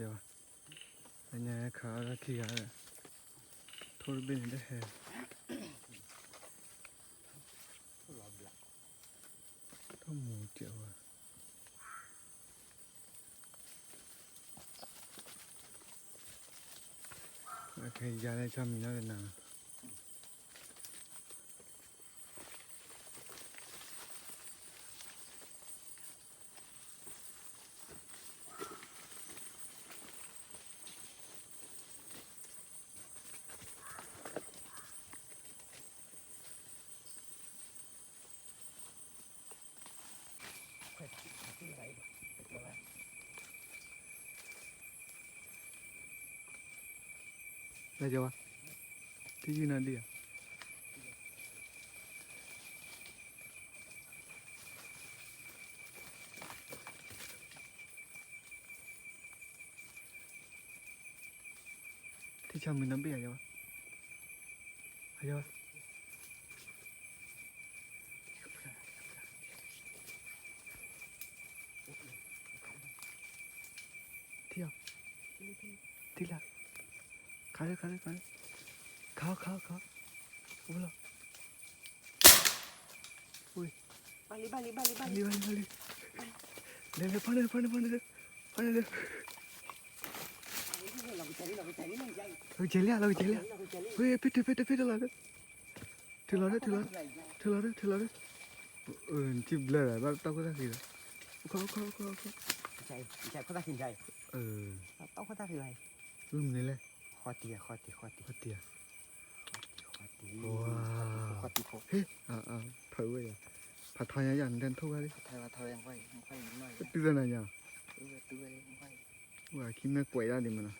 ယဝဲ, အညါခးအီၣ်တၢ်ခံဂၤဒီး, ထိၣ်တဘ့ၣ်န့ၣ်တဟဲ, ထိၣ်မူကဲဝဲ, အခဲယါလၢဆီမံၤလီၤကနၤလီၤ. လဲၤကဝါ, ထံယုၢ်နီၢ်ဒံၣ်ဧါ. ထံဆါမုၢ်နီၢ်ဘ့ၣ်ဧါ, ယဝဲ, ယဝဲ, ထံအီၤ, ထံလၢ, ခါလၢ, ခါလၢ, ခါ, ခါ, ခါ, အိၣ်လီၤ. ဘၣ်လံ, ဘၣ်လံ, ဘၣ်လံ, ဘၣ်လံ, ဘၣ်လံ, ဘၣ်လံ, လဲၤလဲၤ ဖီၣ်န့ၢ်, ဖီၣ်န့ၢ်, ဖီၣ်န့ၢ်, ဖီၣ်န့ၢ်, လီၤကစဲးလံ, လီၤကစဲးလံ, လီၤကစဲးလံ, ဖ့ၣ်တုၤ, ဖ့ၣ်တုၤ, ဖ့ၣ်တုၤလီၤဒီး, ထုးလီၤဒီး, ထုးလီၤဒီး, ထုးလီၤဒီး, ထံဘျၢလီၤ, ဘၣ်တီၢ်ခိၣ်သၣ်ဃံလီၤ, ခိၣ်, ခိၣ်, ခိၣ်, ခိၣ်, တီၢ်ခိၣ်သၣ်ဃံ, မနုၤလဲၣ်, ဃီတံၢ်, ဃီတံၢ်, ဃီတံၢ်, ဃီတံၢ်, ဃီတံၢ်, ဟ့ၣ်, ဖးဝဲ, ဖးထီညါယၤ နတဲနထိၣ်ဝဲလံ, တုၤသနၤညါ, ဝဲခံမ့ၢ်ကွဲးဒၣ်ဒံးမနီၤ,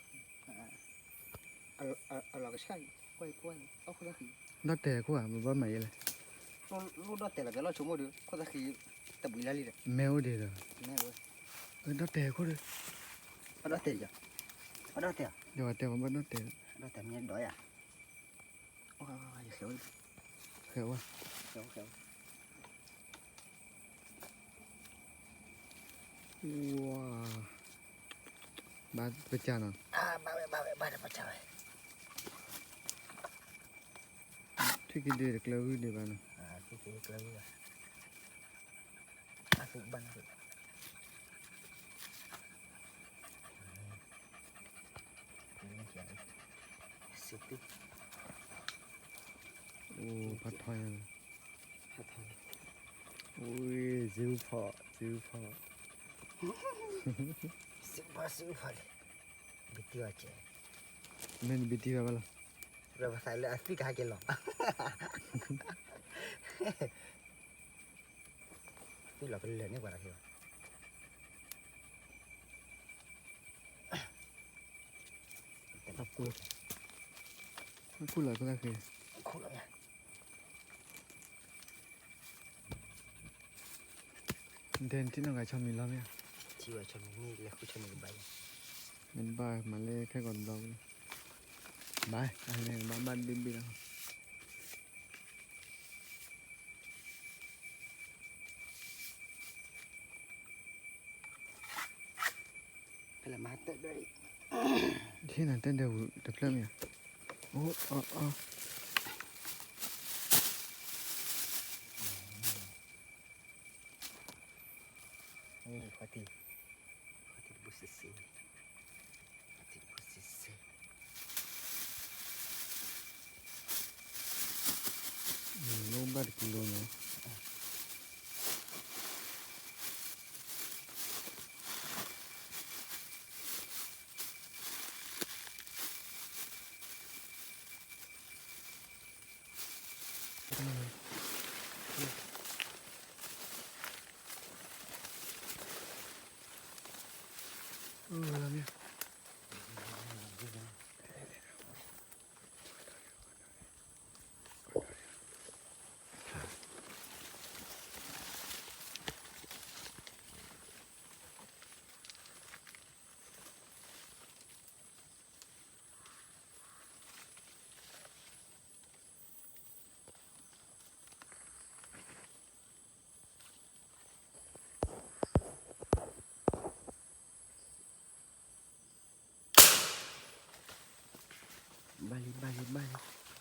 ဒီၣ်တဲာ်ခိၣ်ဧါ, ပဘၣ်မၤယဲလဲၣ်, လီၢ်ဒီၣ်တဲာ်လီၤ ကဲလီၢ်ဆိကမိၣ်ဒီး ခိၣ်သၣ်ဃံ, တဘှံးလၢလံဒီး မ့ၢ်အိၣ်ဒံးဒီး, ဒီၣ်တဲာ်ခိၣ်ဒီး, ဘၣ်ဒီၣ်တဲာ်, ဘၣ်ဒီၣ်တဲာ်, ဒီးတဲဝဲဘၣ်ဒီၣ်တဲာ်, ဒီၣ်တဲာ်မ့ၢ်ဒီးယၤ ယဃဲၤဝဲ, ဃဲၤဝဲ, ဃဲၤဝဲ, ဃဲၤဝဲ, ဝါ, ဘၣ်ပစၢ်နီၤ, ဘၣ်ဝဲ, ဘၣ်ဝဲ, ဘၣ်ပစၢ်ဝဲ, ထံၣ်က့ၤဒံးတကျၢၤဂုၢ်ဒံးဘၣ်နီၤ, ထံၣ်က့ၤကျၢၤဂုၢ်ဘၣ် အသုဘၣ်နသု, အိၣ်ဖးထီညါ, အိၣ်, စ့ဖီ, စ့ဖီ, စ့ဖီလံ, ဘံတံၢ်ဘၣ်ကဲ, မ့ၢ်နဘံတံၢ်ဘၣ်ဘၣ်လီၤ, ပသးလၢအသွံၣ်ကဟဲက့ၤလီၤ သ့ၣ်လီၤကလၢာ်န့ၢ်ပှၤတၢ်ခဲဘၣ်, ခိၣ်လီၤကသၣ်ဃံ, ခိၣ်လီၤ, နတဲနထံၣ်နီၢ်ဂၤဆီမံၤလီၤမ့ၢ်, မ့ၢ်ဘၣ်မၤလၢခဲကီၢ်တဘျီ, ဘၣ်, ဘၣ်ဘၣ်တဘ့ၣ်ဘ့ၣ်လီၤ ဟ့ၣ်နၤတဲဒၢးဝံၤတဖျၢၣ်မ့ၢ်ဧါ, အိၣ်, အိၣ်, အိၣ်, ခီၣ်ထံး, ခီၣ်ထံးတဘိစ့စ့, ခီၣ်ထံးတဘိစ့စ့, လိၣ်ဘၣ်တကံလိၤနီၤ.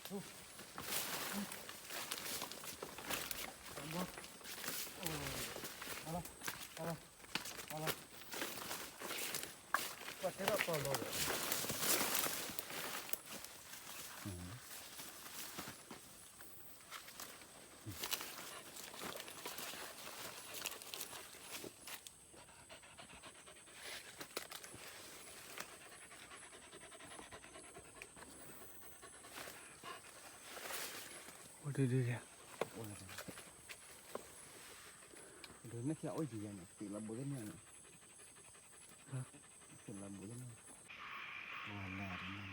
အိၣ်ဒံးဒံး, ဒ်န့ၣ် အိၣ်ယံၤယၤန့ၣ် သ့ၣ်လီၤဘိသ့ၣ်န့ၣ်, သ့ၣ်လီၤဘိသ့ၣ်န့ၣ်, ဝါလၢ